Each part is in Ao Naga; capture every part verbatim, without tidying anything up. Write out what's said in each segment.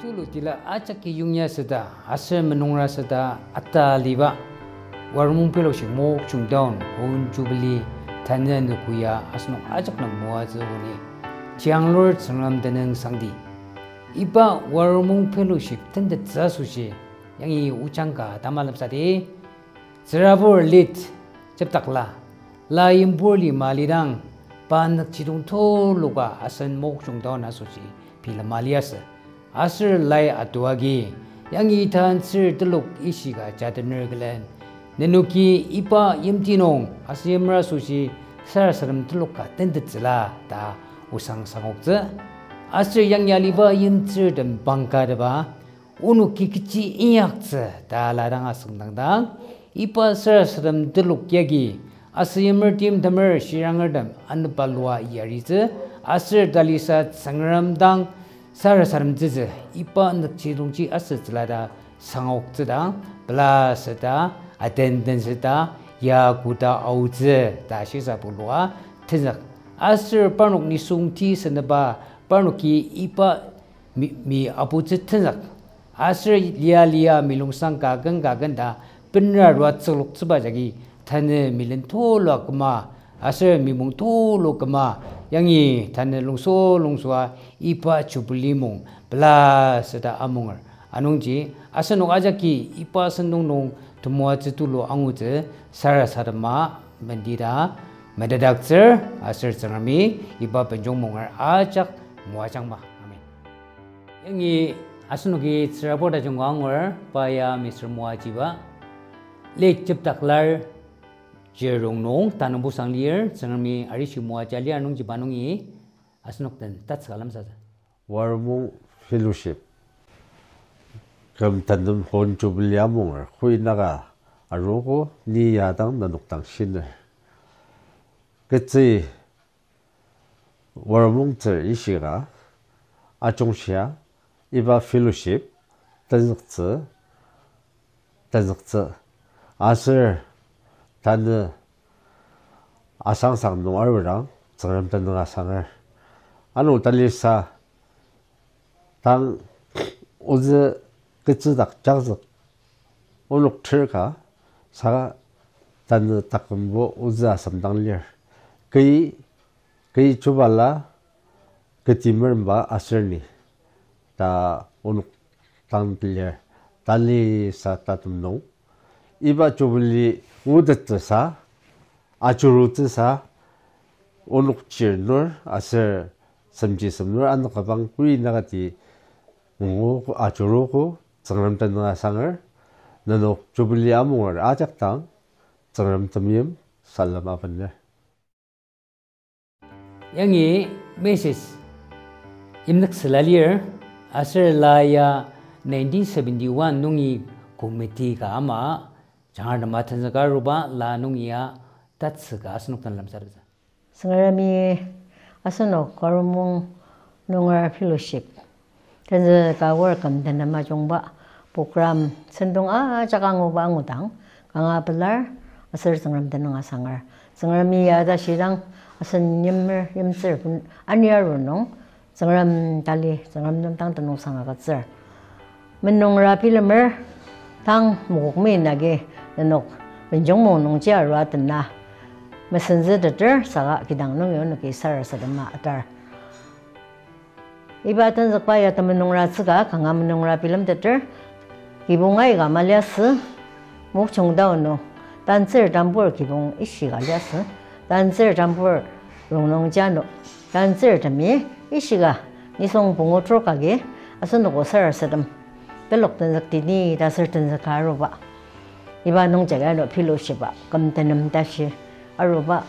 Tulu tila ajaki yongya süta, aser menungra süta ata liba, Waromung Fellowship Mokokchung Town Hon Jubilee tanü nükoya asenok ajak nem moatsü kuni. Tianglur Tsüngrem tenüng sangdi. Iba Waromung Fellowship tentettsü asoshi, yangi ojang ka tamalepsadi. Tsürabur lead jepdakla, la yimbur lima lidang, pa nükjidong tuluka asen Mokokchung Town asoshi bilema liasü. Aser lai atu agi, yangi tantsür telok ishika jatener külen, nenoki iba yimti nung aser yimer asoshi sarasadem telok ka tentettsüla ta osang sangoktsü. Aser yangi aliba yimtsürtem pangkateba, onoki kechi inyaktsü ta ladang asüngdangdang, iba sarasadem telok yagi, aser yimer timtemer shirangertem anepalua yaritsü, aser talisa Tsüngrem dang sarasademtsütsü, iba nükjidongji asütsüla ta sangoktsüdang, pela süta, atenden süta, ya koda aotsü ta shisa bulua tenzük. Aser parnok nisung ti seneba, parnoki iba mi, mi aputsü tenzük. Aser lia lia milungsang kaken kaken ta benra rua tsükloktsüba jagi tanü milen tulu küma, aser mimong tulu küma, yangi tanü lungso lungsua iba Jubilee mung pela süta amunger. Anungji, asenok ajaki iba sentong nung temoatsü tulu angutsü sarasadema mendita metetdaktsür aser Tsüngremi iba benjong munger ajak moajangma. Amen. Yangi asenoki tsürabur tajung ka angur, pa ya Mister Moajiba, lead jepdaklar, Jirong nung tanübusang lir, Tsüngremi arishi moaja lir nungji pa nungi asenok den tatsüka lemsatsü. Waromung Fellowship küm tenem Hon Jubilee amunger koinaka arogo, ni ya dang nenok dang shiner. Ketsü Waromung tsür ishika ajungshia iba fellowship tenzüktsü, tenzüktsü. Aser tanü asangsang nung arurang Tsüngrem tenüng asanger. Ano talisa tang ozü ketsüdak jakzük onok ter ka, saka tanü takümbo ozü asem dang lir. Kei, kei chubala ketimeremba aser ni ta onok tang lir. Talisa tatem nung iba Jubilee ngutettsüsa, ajurutsüsa, onok chirnur aser semji semnur anokabang kui nakati ngu ajurugo Tsüngrem tenüng asanger, nenok Jubilee amunger ajak dang Tsüngrem temeim salem abener. Yangi message imnük süla lir, aser la ya nineteen seventy-one nungi committee ka ama, jangar tema tenzüka aruba la nungi ya tatsüka asenok den lemsatsü. Tsüngremi asenok Waromung nunger fellowship tenzüka aor küm tenem ajungba program sentong ajak anguba angudang kanga pelar aser Tsüngrem tenüng asanger. Tsüngremi ya ta shidang asen yimer yimtsür ben ania ronung Tsüngrem tali, Tsüngrem nem dang tenüngsang agütsür. Menungra bilemer, tang mokokmi nagi nenok benjong mung nungji arua tena mesenzüteter saka kidang nungi onoki sarasadema atar. Iba tenzükba ya temenungra tsüka kanga menungra bilemteter, kibong aika maliasü, Mokokchung Town nung, tantsür tambur kibong ishika liasü, tantsür tambur rongnungji ano, tantsürtemi ishika nisung pungu trok agi, asenoko sarasadem telok tenzükti ni ta aser tenzüka aruba. Iba nungjagi ano fellowship-a küm tenem tashi aruba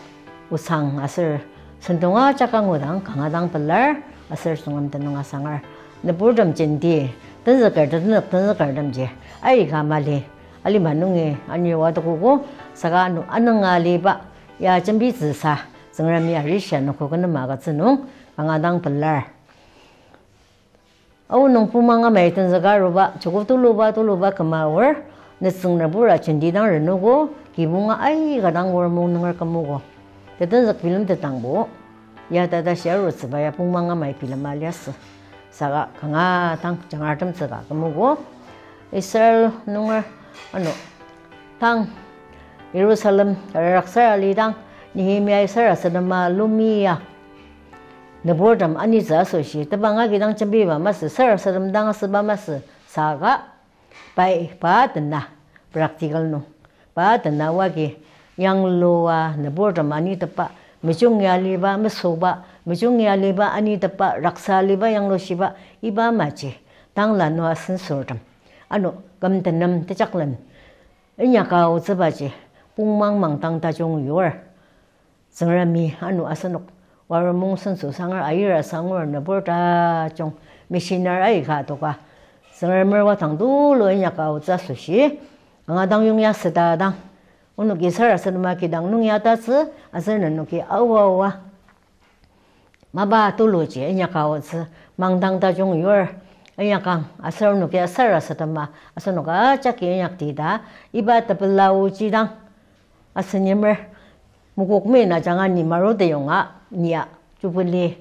osang aser sentong ajak angudang kanga dang pelar aser Tsüngrem tenüng asanger. Nüburtem jenti tenzüker, tenzük tenzükertemji aika mali alima nungi anir adokogo, saka ano anünga aliba ya jembitsüsa Tsüngremi arishi anogo kü nem agütsü nung kanga dang pelar. Aonung pungmang amai tenzüka aruba, joko tuluba tuluba küma aor, nütsüng nübura jenti dang renogo, kibonga aika dang Waromung nunger kümogo. Tetenzük bilemtetdangbo, ya tata shia arutsüba ya pungmang amai bilema liasü. Saka kanga tang jangratemtsüka kümogo. Israel nunger ano tang Jerusalem raksar alidang Nehemia sarasadema lumia nüburtem anitsü asoshi tebang agi dang jembiba masü, sarasadem dang asüba masü, saka pai pa tena practical nung. Pa tena wagi yanglua nüburtem anitepba, mejungi aliba, mesüba, mejungi aliba anitepba, raksa aliba yanglushiba, iba maji, tang lanua sensortem. Ano, küm tenem tejaklen inyaka aotsübaji, pungmang mangdang tajung yur. Tsüngremi ano asenok waromong senso sanger ayir asangur nübur tajung missionary aika toka Tsüngremer wadang tulu inyaka aotsü asoshi, kanga dang yongya süta dang, onoki sarasadema kidang nung ya tatsü, aser nenoki aoa aoa mapa tuluji inyaka aotsü, mangdang tajung yur inyakang aser onoki sarasadema asenok ajaki inyakti ta, iba tepela oji dang asen yimer mokokmi na janga ni maru teyonga nia Jubilee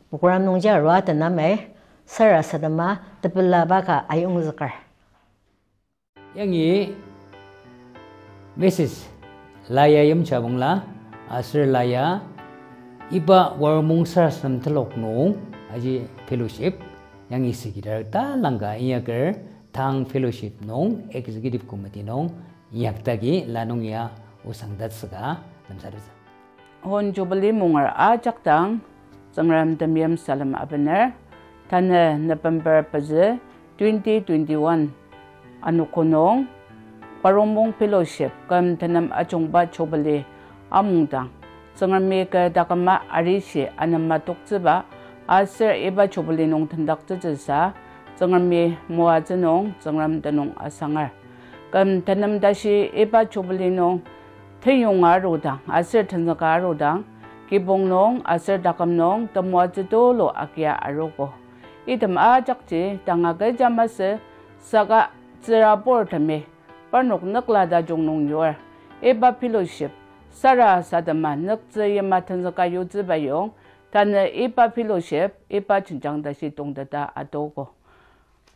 program nungji arua tenamai sarasadema tepelaba ka ayongzüker. Yangi Missus Laya Yimchabangla aser Laya iba waromong sarasadem telok nung aji fellowship yangi sekidar talangka inyaker tang fellowship nung executive committee nung inyaktagi lanung ya osang tatsüka lemsateptsü. Hon Jubilee monger ajak dang Tsüngrem temeim salem abener, tanü November pezü twenty twenty-one anogo nung Waromong Fellowship küm tenem ajungba Jubilee amungdang, Tsüngremi kü taküma arishi anema toktsüba aser iba Jubilee nung tendaktsütsüsa Tsüngremi moatsü nung Tsüngrem tenüng asangar. Küm tenem tashi iba Jubilee nung teyonga arudang aser tenzüka arudang, kibong nung aser taküm nung temoatsü tulu agia arogo. Item ajakji tanga kecha masü, saka tsüraburtemi parnok nükla tajung nung yur iba fellowship sarasadema nüktsü yima tenzüka yutsüba yong, tanü iba fellowship iba jenjang tashi tongteta atogo.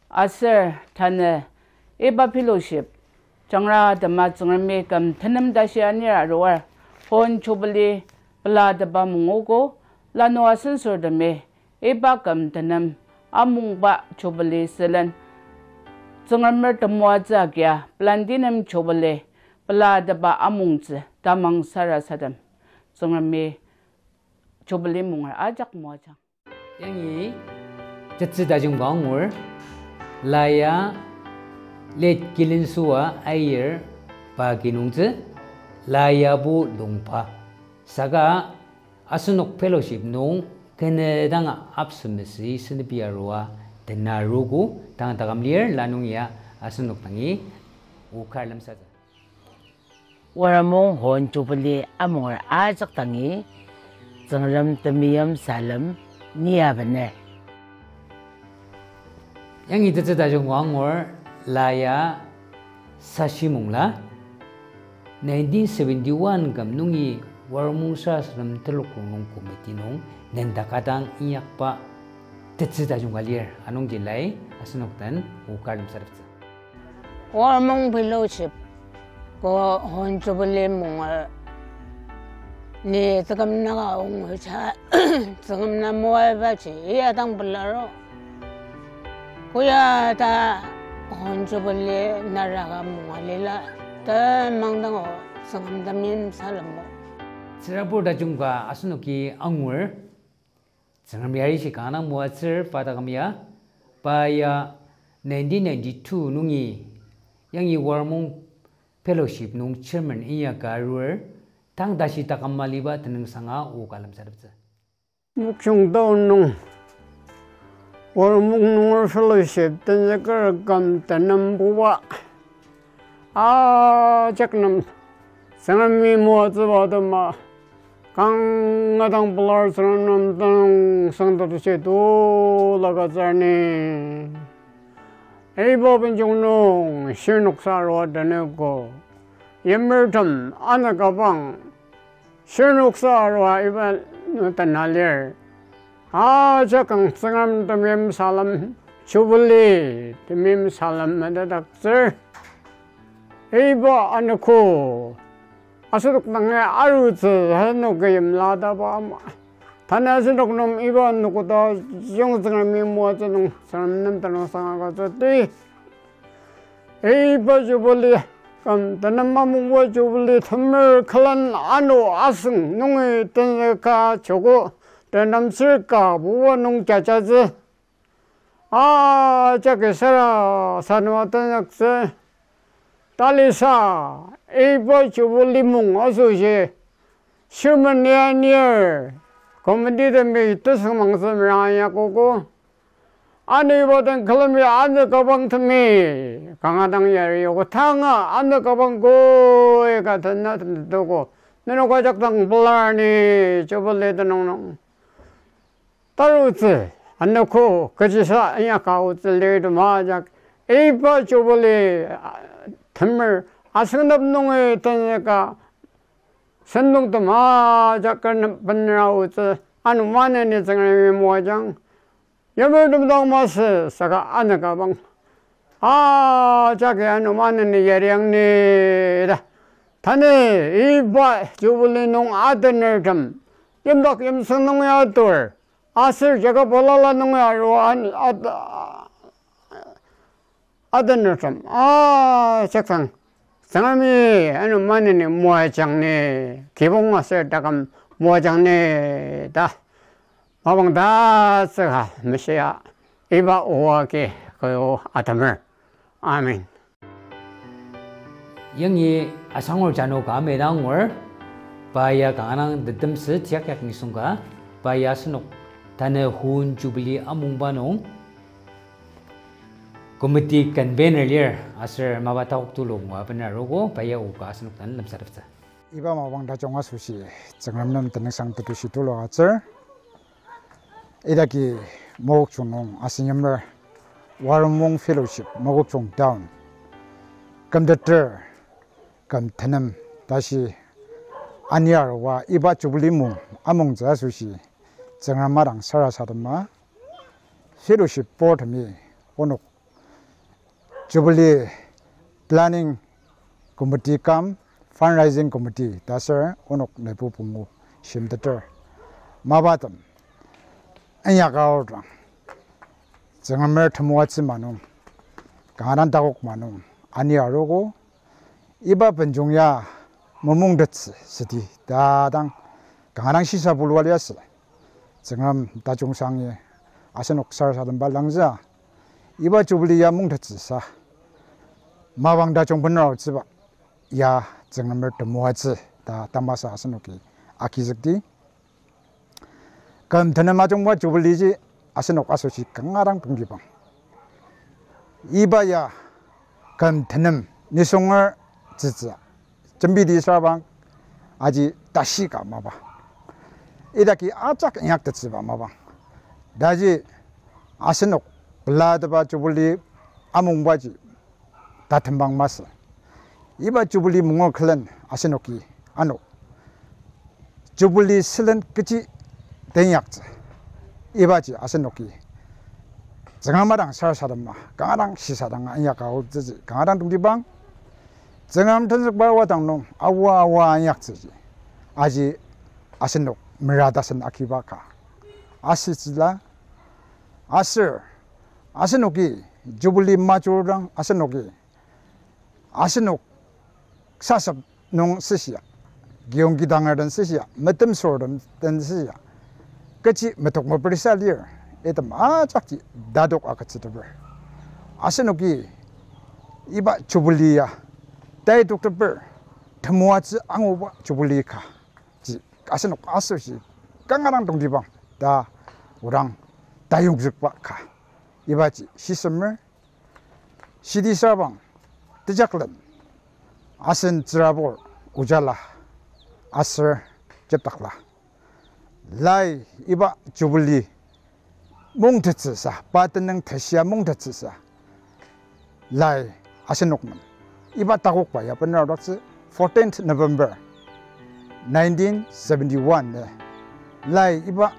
Aser tanü iba fellowship jangratema Tsüngremi küm tenem tashi anir aruar, Hon Jubilee pelateba mungogo, lanua sensortemi iba küm tenem amungba Jubilee sülen Tsüngremer temoatsü agia Platinum Jubilee pelateba amungtsü tamang sarasadem Tsüngremi Jubilee monger ajak moajang. Yangi tetsü tajungba angur, Laya late Kilensua Aier pa kinungtsü, Layabo Longpa. Saka asenok fellowship nung kenedanga apsümesü senepi arua tena arogo tang taküm lir lanung ya asenok dangi okar lemsatsü. Waromong Hon Jubilee amunger ajak dangi Tsüngrem temeim salem ni abener. Yangi tetsü tajung angur Laya Sashi Mungla, nineteen seventy-one küm nungi Waromung sarasadem telok rongnung committee nung nendaka dang inyakba tetsü tajung ka lir, anungji lai asenok den okar lemsateptsü. Waromung Fellowship ko Hon Jubilee munger ni tsükümnaka ongoja, tsükümna moaibaji iya dang pelaro. Koya ta Hon Jubilee naraka munga lila, temang dango Tsüngrem temeim salemo. Tsürabur tajung ka asenoki angur, Tsüngrem yarishi kanga moatsür pa taküm ya, pa ya nineteen ninety-two nungi yangi Waromung Fellowship nung chairman inyaka arur, tang tashi taküm aliba tenüngsanga o ka lemsateptsü. Mokokchung town nung Waromung nunger fellowship tenzüker küm tenembuba ajak nem Tsüngremi moatsüba atema kanga dang pelar Tsüngrem nem tenüngsang tashi tulu agütsür ni. Iba benjong nung shirnoksa arua tanüko, yimertem anükabang shirnoksa arua iba nung tena lir. Ajak kang Tsüngrem temeim salem, Jubilee temeim salem metetdaktsür. Iba anogo asenok dangi arutsü, asenok kü yimla taba ama. Tanü asenok nem iba anogo tajung Tsüngremi moatsü nung Tsüngrem nem tenüngsang agütsüdi. Iba Jubilee, küm tenem amungba Jubilee temer külen ano asüng nungi tenzüka joko, tenemtsür ka buba nung jajatsü. Ajaki sarasadema tenzüktsü. Talisa, iba Jubilee mung asoshi, shirmen ya nir, committee temi tesüngmangtsü meranga yakogo. Ano iba den külemi ano kabangtemi kanga dang yari yoko tanga ano kabang koi ka tena temtetogo. Nenok ajak dang pelar ni Jubilee tenüng nung tarutsü, anogo kechisa inyaka aotsü lir tema ajak, iba Jubilee, ah, temer asüngdang nungi tenzüka sentong tema ajak kena benera aotsü, ano maneni Tsüngremi moajang. Yimyim tem dang masü saka ano kabang ajaki ano maneni yariang ni ta. Tanü iba Jubilee nung atenertem, yimdak yimsüng nung ya atur, aser jaga balala nung ya aru an-, at-, atenertem ajak dang Tsüngremi ano maneni moajang ni, kibong aser taküm moajang ni ta mapang tatsüka meshia, iba oa agi kü atemer. Amen. Yangi asangur jano ka ameda angur, pa ya kanga dang tetemsü tiakyak nisung ka, pa ya asenok tanü Hun Jubilee amungba nung committee convener lir aser mapa takok tulu ngua bener arogo, pa ya oka asenok den lemsateptsü. Iba mapang tajung asoshi Tsüngrem nem tenüngsang tetushi tulu agütsür. Idaki Mokokchung nung asen yimer Waromung Fellowship, Mokokchung Town, kümteter küm tenem tashi ani arua iba Jubilee mung amungtsü asoshi Tsüngrem madang sarasadema, Fellowship Board temi onok Jubilee Planning Committee cum Fundraising Committee ta aser onok nebu pungu shimteter mapatem inyaka aodang, Tsüngremer temoatsü ma nung, kanga dang takok ma nung ani arogo. Iba benjong ya mamungtettsü südi ta dang kanga dang shisa bulualiasü. Tsüngrem tajung sangi asenok sarasademba langzüa, iba Jubilee ya mungtettsüsa mapang tajung beneraotsüba ya Tsüngremer temoatsü ta tamasa asenoki agizükdi. Küm tenem ajungba Jubilee ji asenok asoshi kanga dang tongtibang. Iba ya küm tenem nisunger tsütsü jembidi süra bang, aji tashi ka mapang, idaki ajak inyaktettsüba mapang. Taji asenok pelatepa Jubilee amungbaji tatembang masü. Iba Jubilee mungo külen asenoki ano Jubilee sülen kechi teinyaktsü, ibaji asenoki Tsüngrem madang sarasadema kanga dang shisadanga inyaka aotsüji kanga dang tongtibang. Tsüngrem tenzükba wadang nung aoa aoa inyaktsüji aji asenok meratasen agiba ka asütsüla. Aser asenoki Jubilee major dang asenoki asenok sasep nung süshia, kiyong kidanger den süshia, metemsor den, den süshia, kechi metok meperisa lir, item ajakji tatok agütsüteper. Asenoki iba Jubilee ya taitokteper, temoatsü anguba Jubilee ka ji asenok asoshi kanga dang tongtibang ta odang tayongzükba ka ibaji shisemer. Shidi süra bang, tejaklen asen tsürabur ojala aser jeptakla, lai iba Jubilee mungtettsüsa, pa tenüng tashia mungtettsüsa lai asenok nem iba takokba ya bener adoktsü, fourteenth November nineteen seventy-one ne, lai iba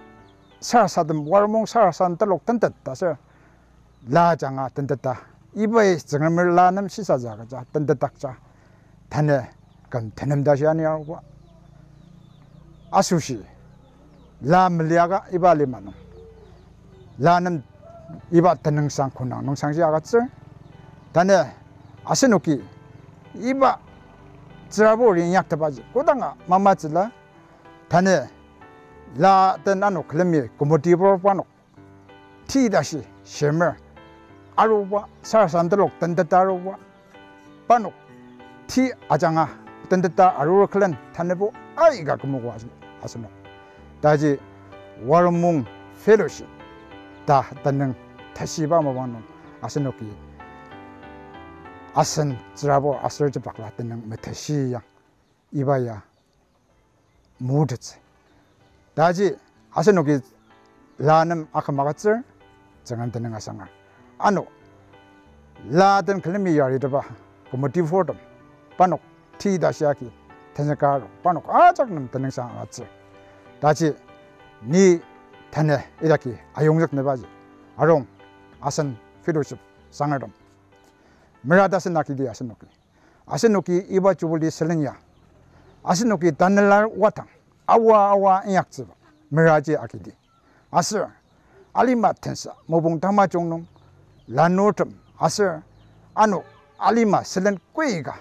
sarasadem, waromong sarasadem telok tentet ta ser. La ajanga tenteta. Ibai Tsüngremer la nem shisatsü agüja, tentetdakja. Tanü küm tenem tashi ani aruba. Asoshi. La meliaka iba lima nung. La nem iba tenüngsang konang nungsangji agütsür. Tanü asenoki iba tsürabur inyaktepaji kodanga mamatsüla. Tanü la den ano külemi committee bor parnok ti tashi shimer aruba, sarasadem telok tenteta aruba, parnok ti ajanga tenteta arur külen tanübo aika kümogo asen-, asenok. Taji Waromung Fellowship ta tenüng tashiba mapang nung asenoki asen tsürabur aser jepakla tenüng meteshi ya iba ya motettsü. Taji asenoki la nem aküm agütsür, Tsüngrem tenüng asangar. Ano, la den külemi yaritepa committee bortem parnok ti tashi agi tenzüka aru parnok ajak nem tenüngsang agütsür. Taji ni tanü idaki ayongzük nebaji arung asen fellowship sangertem mera tasen akidi asenoki. Asenoki iba Jubilee sülen ya asenoki tanela watang awa awa inyaktsüba meraji akidi. Aser alima tensa mopung tamajung nung lanurtem aser ano alima sülen koika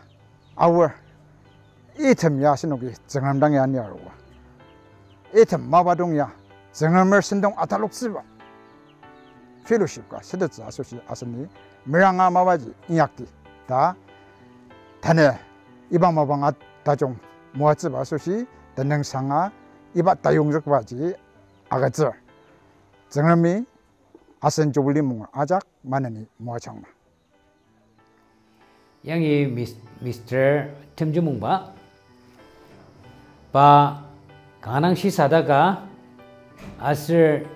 aor item ya asenoki Tsüngrem dang ya ni aruba. Item mapa dong ya Tsüngremer sentong ataloktsüba fellowship ka sütettsü asoshi aseni meranga mapaji inyakti ta tanü iba mapanga tajung moatsüba asoshi tenüngsanga iba tayongzükbaji agütsür. Tsüngremi asen Jubilee mung ajak maneni moajangma. Yangi Mis-, Mister Temjemongba, pa kanga dang shisadaka aser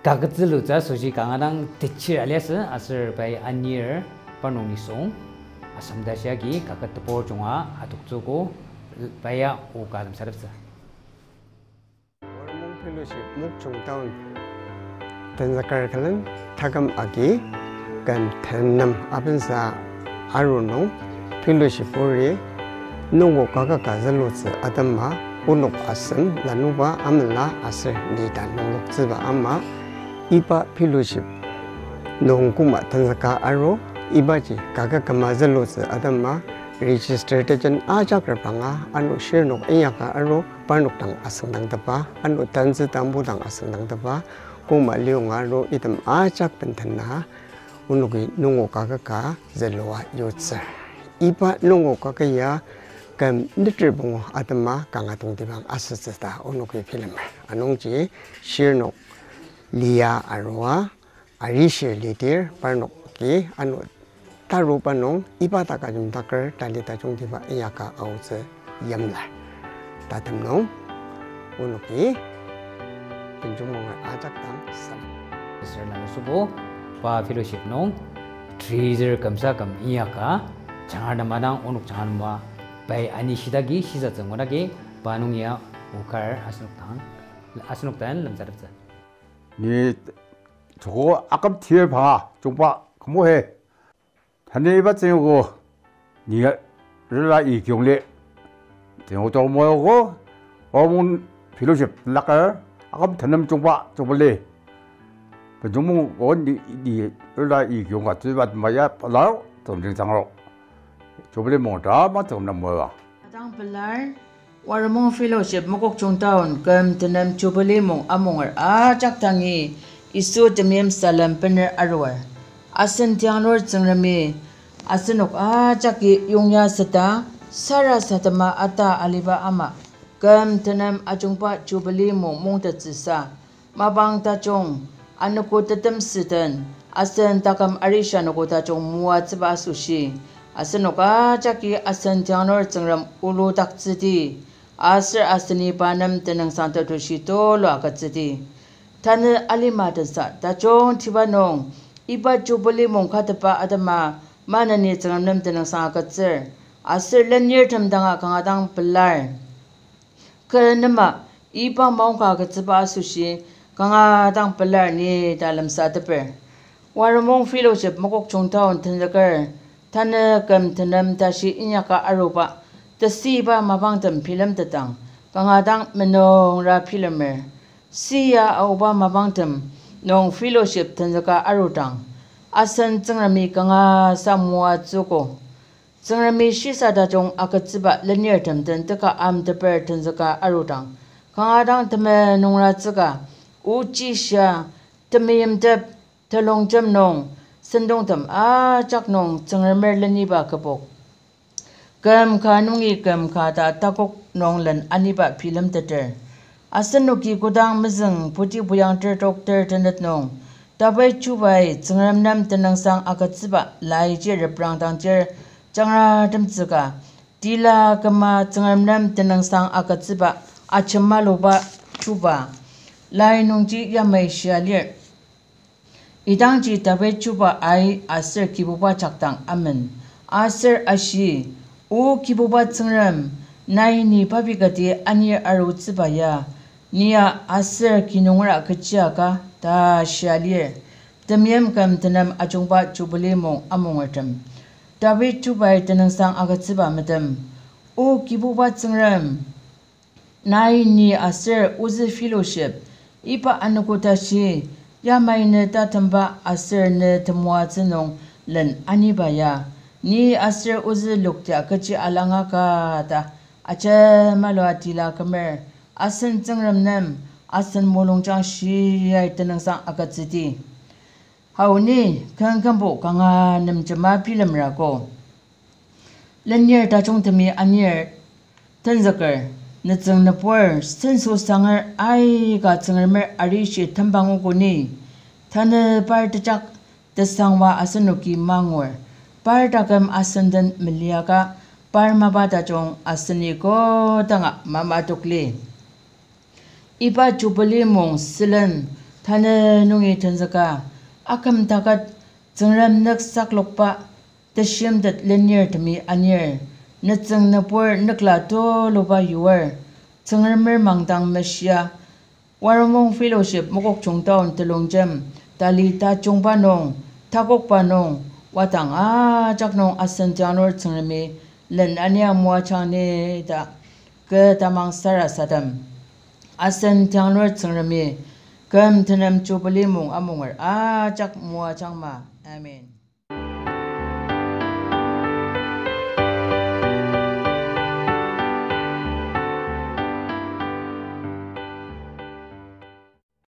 kaket zülutsü asoshi kanga dang techir aliasü aser pai anir parnok nisung Assam tashi agi kaket tebur junga adoktsüogo, pai ya o ka lemsateptsü. Waromung Fellowship Mokokchung Town tenzüker külen taküm agi küm tenem abensa aru nung fellowship ori nungo kaka ka zülutsü atema onok asem lanuba amela aser ni ta nungloktsüba ama iba fellowship nung koma tenzüka aru ibaji kaka küma zülutsü atema register tejen ajak rebanga ano shirnok inyaka aru parnok dang asüngdangtepa, ano tanzü tambu dang asüngdangtepa, koma liyonga aru item ajak bendena, onoki nungo kaka ka zülua yutsür. Iba nungo kaka ya küm neter pungu atema kanga tongtibang asütsü ta onoki bilemer. Anungji shirnok lia arua, arishir lidir parnoki ano taruba nung iba dak ajemdaker tali tajungtiba inyaka aotsü yimlar. Tatem nung onoki Tenjemong-er ajak dang salem. Sir Lanusobo, pa fellowship nung treasurer kümsa küm inyaka, jangar nem adang onok jangar nema pai ani shidagi shisatsü ngudagi pa nung ya okar asenok dang, asenok dang lemsateptsü. Ni joko aküm tir panga jungba kümo he. Tanü iba tsüngko ni rela i kyongle. Tsüngko to moyoko, Waromung fellowship laker aküm tenem jungba jungba le. Tenjemong-o ni, ni rela i kyong ka tsüba maya pelar, Tsüngrem jangro. Jubilee mung tama Tsüngrem na moyang. Adang pelar, Waromung Fellowship Mokokchung Town küm tenem Jubilee mung amunger ajak dangi Yisu temeim salem bener arur. Asen tianglur Tsüngremi asenok ajaki yongya seta sarasadema ata aliba ama küm tenem ajungba Jubilee mung mungtettsüsa mapang tajung anogo tetem süden asen taküm arishi anogo tajung moatsüba asoshi asenok ajaki asen tianglur Tsüngrem oludaktsüdi aser aseni pa nem tenüngsang tetushi tulu agütsüdi. Tanü alima tensa tajungtiba nung iba Jubilee mung katepa atema maneni Tsüngrem nem tenüngsang agütsür aser lenirtem danga kanga dang pelar. Kü nema iba maongka agütsüba asoshi kanga dang pelar ni ta lemsateper. Waromung Fellowship Mokokchung town tenzüker, tanü küm tenem tashi inyaka aruba, tesüiba mapangtem bilemtetang, kanga dang menungra bilemer. Sia aoba mapangtem nung fellowship tenzüka arudang, asen Tsüngremi kanga sa moatsüogo. Tsüngremi shisa tajung agütsüba lenirtem den teka amteper tenzüka arudang, kanga dang temenungratsüka, ochishia, temeimtep, telongjem nung, sentongtem ajak nung Tsüngremer leniba kübok. Küm ka nungi küm ka ta takok nung len aniba bilemteter. Asenoki kodang mezüng puti puyang ter tok ter tenet nung, David chubai Tsüngrem nem tenüngsang agütsüba laiji reprangdangdir jangratemtsüka, tila küma Tsüngrem nem tenüngsang agütsüba ajemaluba chuba lai nungji yamai shia lir. Idangji David chuba ai aser Kibuba jakdang amen. Aser ashi, O Kibuba Tsüngrem, nai ni papi kati anir arutsüba ya, nia aser kinungra kechi aka ta shia lir. Temeim küm tenem ajungba Jubilee mung amungertem. David chubai tenüngsang agütsüba metem. O Kibuba Tsüngrem, nai ni aser ozü fellowship, iba anogo tashi, yamai ne tatemba aser ne temoatsü nung len aniba ya, ni aser ozü loktia kechi alangaka ta ajemalua tila kümer, asen Tsüngrem nem asen mulungjang shiai tenüngsang agütsüdi. Hau ni, kümkümbo kanga nemjema bilemrago. Lenir tajungtemi anir tenzüker, nütsüng nübur, senso sanger aika Tsüngremer arishi tembangugo ni, tanü par tejak tesangwa asenoki mangur, par taküm asen den meliaka, par mapa tajung aseni kodanga mamatokli. Iba Jubilee mung sülen tanü nungi tenzüka, aküm taket Tsüngrem nük saklokba teshimtet lenirtemi anir, nütsüng nübur nükla tuluba yuer, Tsüngremer mangdang meshia, Waromung Fellowship Mokokchung town telongjem, tali tajungba nung, takokba nung, wadang ajak nung asen tiangnur Tsüngremi len ania moajang ni ta, kü tamang sarasadem. Asen tiangnur Tsüngremi, küm tenem Jubilee mung amunger ajak moajangma. Amen.